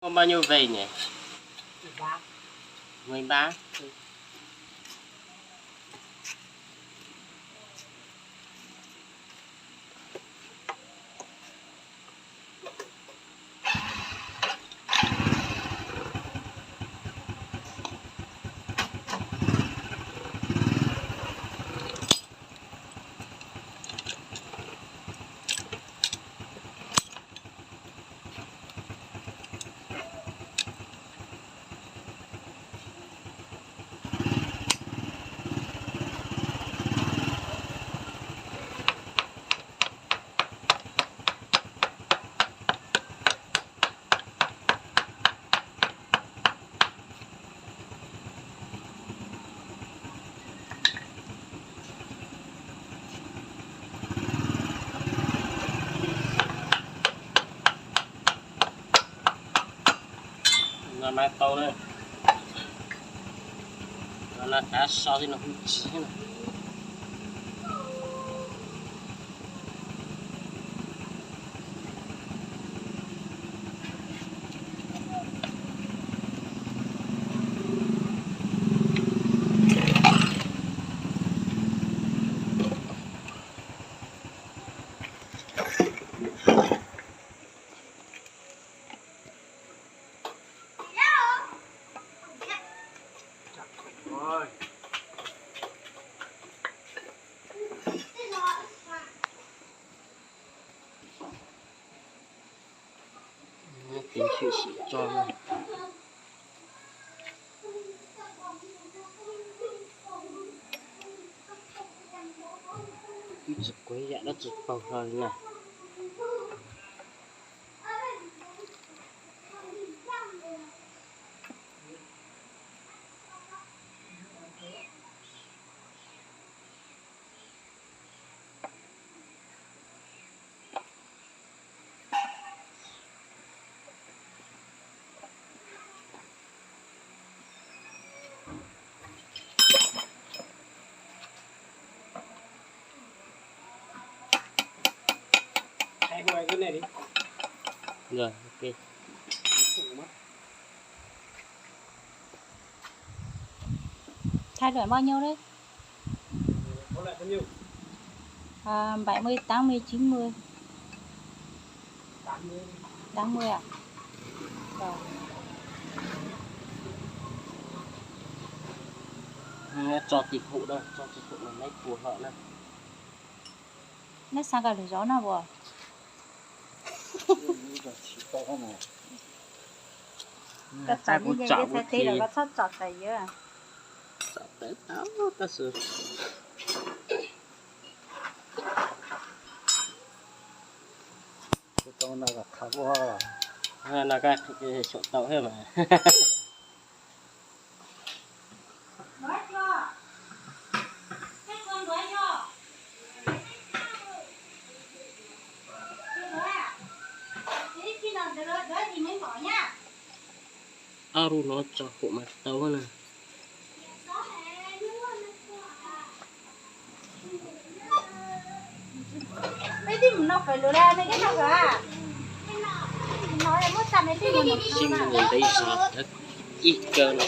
Có bao nhiêu về nhỉ? Mười ba. No mas tau na. No na, tav so tej no kuj tsis thiab na. Tiv xwm sim tso na. Twb tsis kuv yam dab tsi paug hlo li na. Rồi, ok. Thay đổi bao nhiêu đấy? À, bảy mươi, tám mươi, chín mươi. Tám mươi à? Rồi. Tso tis hum da, tso tis hum mas neb puas hlo na. Neb xav kom lwm zaus no puas? Koj tsom nyiaj nyiaj peb txhais tes los koj txhob tsom tawm yawg. Tsom tawm tau tab sis no koj xyaum tau thiab mas. Ob lub no tso hum mas tau na. Sib ntev zog ib kawg no.